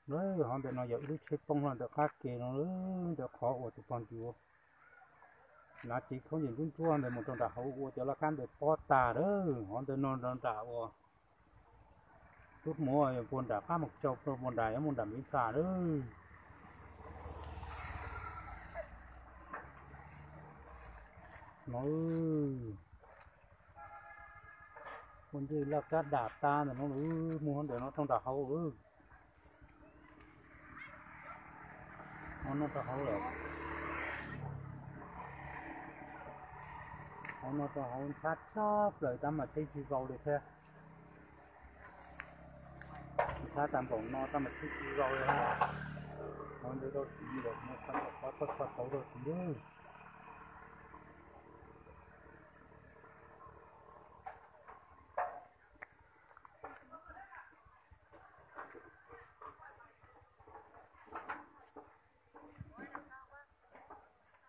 Qhov ntawm no yog ib lub tsheb poob hlo ntawm qab ke no, ntawm qhov uas tus pog ntsuav hnav cev khaub ncaws ntsuab ntsuab ntawd mus rau nram hauv ua cov laj kab ntawd pob tas lawm. Qhov ntawm no rau nram uas tub muab puag nram qab mus tsau puag nram yuav mus nram Npiv Txas lawm. No, ua ntej laj kab dam tas ntawm no lawm, mus ntawm no rau nram hauv lawm. Hauv no rau hauv lawm. Hauv no rau hauv ntxhab tshaj plaws tab mas tsheb tsis vau li thiab. Ntxhab tag npaum no tab mas tsheb tsis vau li. Hauv ntawd rau tid lawm, qhov txhoj txhoj tauv rau tid lawm.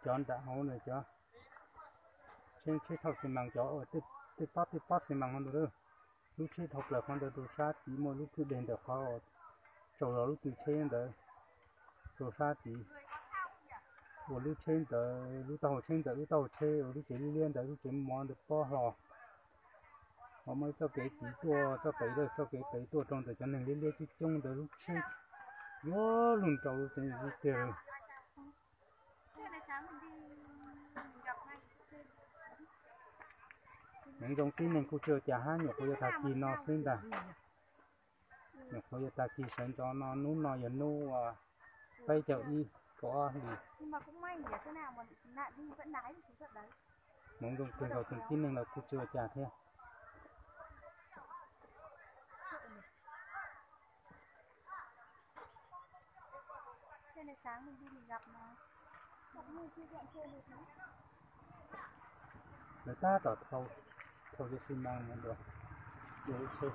Cov nram hauv na cov tsheb, tsheb thauj xi mas, cov uas tej pob tej pob xi mas no ntag. Lub tsheb dhau plaws qhov ntawd rau sab tid, muaj lub kwj deg ntawm qhov tsaus zog lub tw tsheb ntawd rau sab tid. Uas lub tsheb ntawd, lub taub hau tsheb ntawd, lub taub hau tsheb uas lub tsev liab liab ntawd, lub tsev mov ntawd pob hlo. Ho muaj ib txoj kev tid tuaj txoj pem, txoj kev pem tuaj rau ntawm cov neeg liab liab coob coob ntawd lub tsheb yuav luag nrau lub tsev tiag. Hmoov zoo tib neeg kuj tsis ua cas hab, nyuam qhuav yog tag kis no xwb ntag. Nyuam qhuav yog tag kis sawv ntxov no, hnub no yog hnub peb caug ib kaum ob hlis. Hmoov zoo kawg nkaus, tsoom tib neeg los kuj tsis ua cas thiab. Lawv tab tom thau cov xi mas mus dua, dua lub tsheb.